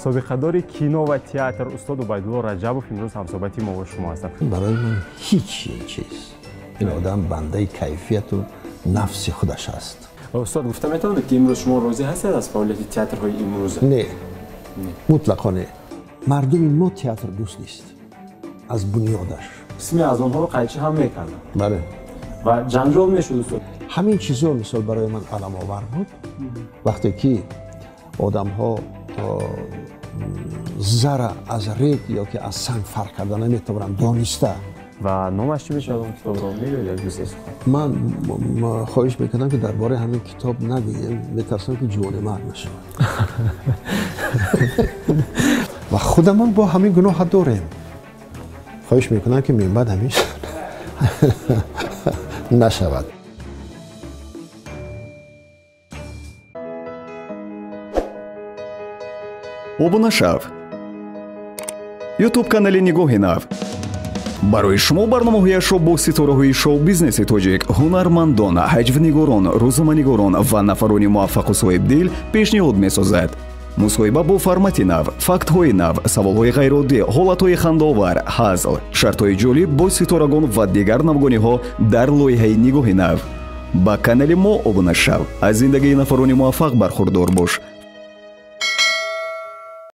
Собиқадори кино ва театр устод Убайдулло Раҷабов имрӯз ҳамсӯҳбати мо бо шумо ҳастанд. Барои ман ҳеҷ чиз. Ин одам бандаи кайфияту нафси худаш аст. Устод, гуфта метавонед, ки имрӯз шумо розӣ ҳастед аз фаъолияти театрҳои имрӯза? Не, мутлақо не. Мардуми мо театр дӯст нест аз бунёдаш. Қисме аз онҳоро қайчӣ ҳам мекарданд. Бале. Ва ҷанҷол мешуд, устод. Ҳамин чизо мисол барои ман аламовар буд. Вақте ки одамҳо зара аз рег ё ки аз санг фарқ карда наметавонанд дониста. Ва номаш чӣ мешавад он китобро? Мегӯед як ду се сухан? Ман хоҳиш мекардам, ки дар бораи ҳамин китоб нагӯем, метарсам, ки ҷувонемард нашавад. Ва худамон бо ҳамин гуноҳа дорем. Хоҳиш мекунам, ки минбаъд ҳамин нашавад. Обуна шав. Ютуб канали Нигоҳи нав барои шумо барномаҳояшро бо ситораҳои шоу-бизнеси тоҷик, ҳунармандон, ҳаҷвнигорон, рӯзноманигорон ва нафарони муваффақу соҳибдил пешниҳод месозад. Мусоҳиба бо формати нав, фактҳои нав, саволҳои ғайриоддӣ, ҳолатҳои хандаовар, ҳазл, шартҳои ҷолиб бо ситорагон ва дигар навгониҳо дар лоиҳаи Нигоҳи нав. Ба канали мо обуна шав, аз зиндагии нафарони муваффақ бархурдор бош.